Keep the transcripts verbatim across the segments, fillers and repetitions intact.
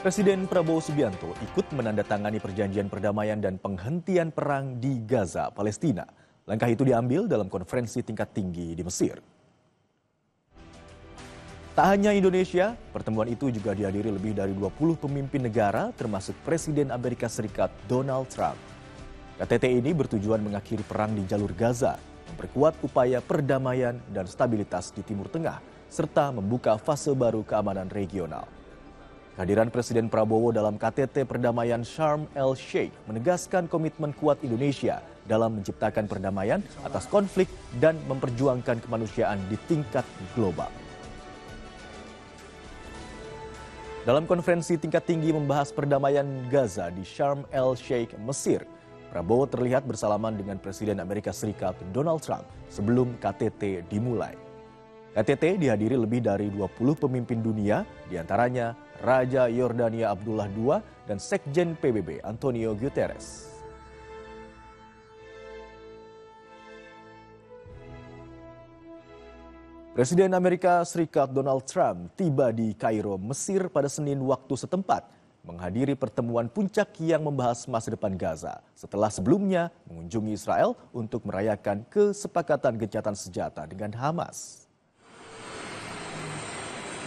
Presiden Prabowo Subianto ikut menandatangani perjanjian perdamaian dan penghentian perang di Gaza, Palestina. Langkah itu diambil dalam konferensi tingkat tinggi di Mesir. Tak hanya Indonesia, pertemuan itu juga dihadiri lebih dari dua puluh pemimpin negara, termasuk Presiden Amerika Serikat Donald Trump. K T T ini bertujuan mengakhiri perang di jalur Gaza, memperkuat upaya perdamaian dan stabilitas di Timur Tengah, serta membuka fase baru keamanan regional. Kehadiran Presiden Prabowo dalam K T T perdamaian Sharm el Sheikh menegaskan komitmen kuat Indonesia dalam menciptakan perdamaian atas konflik dan memperjuangkan kemanusiaan di tingkat global. Dalam konferensi tingkat tinggi membahas perdamaian Gaza di Sharm el Sheikh, Mesir, Prabowo terlihat bersalaman dengan Presiden Amerika Serikat Donald Trump sebelum K T T dimulai. K T T dihadiri lebih dari dua puluh pemimpin dunia, di antaranya Raja Yordania Abdullah kedua dan Sekjen P B B Antonio Guterres. Presiden Amerika Serikat Donald Trump tiba di Kairo, Mesir pada Senin waktu setempat, menghadiri pertemuan puncak yang membahas masa depan Gaza, setelah sebelumnya mengunjungi Israel untuk merayakan kesepakatan gencatan senjata dengan Hamas.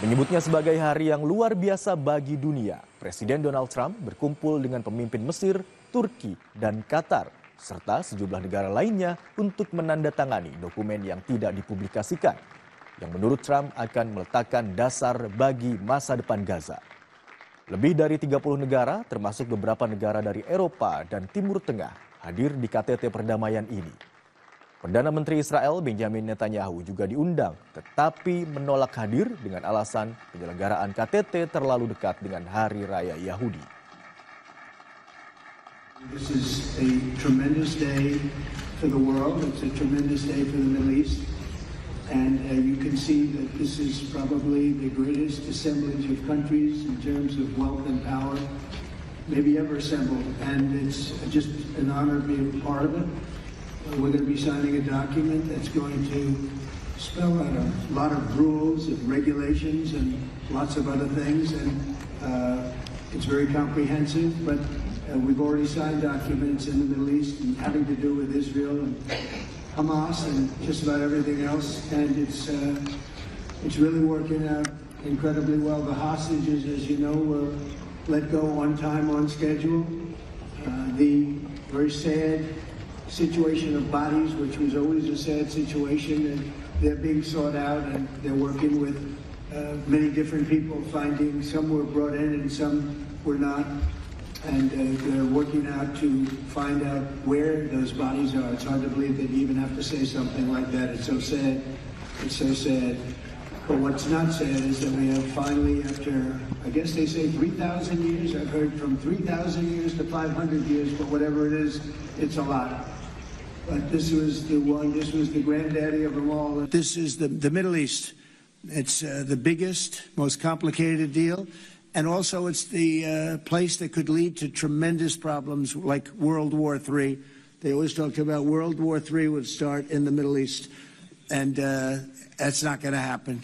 Menyebutnya sebagai hari yang luar biasa bagi dunia, Presiden Donald Trump berkumpul dengan pemimpin Mesir, Turki, dan Qatar, serta sejumlah negara lainnya untuk menandatangani dokumen yang tidak dipublikasikan, yang menurut Trump akan meletakkan dasar bagi masa depan Gaza. Lebih dari tiga puluh negara, termasuk beberapa negara dari Eropa dan Timur Tengah, hadir di K T T perdamaian ini. Perdana Menteri Israel Benjamin Netanyahu juga diundang, tetapi menolak hadir dengan alasan penyelenggaraan K T T terlalu dekat dengan Hari Raya Yahudi. This is a tremendous day for the world. It's a tremendous day for the Middle East. And uh, you can see that this is probably the greatest assemblage of countries in terms of wealth and power maybe ever assembled. And it's just an honor to be a part of it. Uh, We're going to be signing a document that's going to spell out a lot of rules and regulations and lots of other things. And uh, it's very comprehensive, but uh, we've already signed documents in the Middle East and having to do with Israel and Hamas and just about everything else. And it's, uh, it's really working out incredibly well. The hostages, as you know, were let go on time, on schedule. Uh, the very sad situation of bodies, which was always a sad situation, and they're being sought out, and they're working with uh, many different people, finding some were brought in and some were not. And uh, they're working out to find out where those bodies are. It's hard to believe that you even have to say something like that. It's so sad. It's so sad. But what's not sad is that we have finally, after, I guess they say three thousand years, I've heard from three thousand years to five hundred years, but whatever it is, it's a lot. But this was the one, this was the granddaddy of them all. This is the, the Middle East. It's uh, the biggest, most complicated deal. And also, it's the uh, place that could lead to tremendous problems like World War three. They always talked about World War three would start in the Middle East. And uh, that's not going to happen.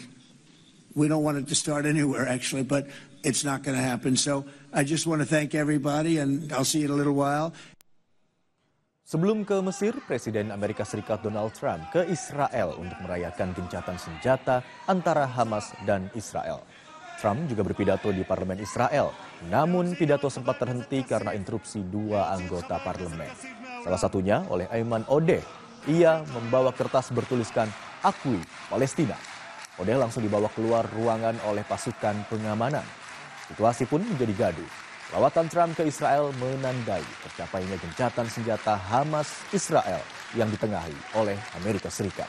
We don't want it to start anywhere, actually, but it's not going to happen. So I just want to thank everybody, and I'll see you in a little while. Sebelum ke Mesir, Presiden Amerika Serikat Donald Trump ke Israel untuk merayakan gencatan senjata antara Hamas dan Israel. Trump juga berpidato di parlemen Israel, namun pidato sempat terhenti karena interupsi dua anggota parlemen. Salah satunya oleh Ayman Odeh. Ia membawa kertas bertuliskan "Akui Palestina". Odeh langsung dibawa keluar ruangan oleh pasukan pengamanan. Situasi pun menjadi gaduh. Lawatan Trump ke Israel menandai tercapainya gencatan senjata Hamas Israel yang ditengahi oleh Amerika Serikat.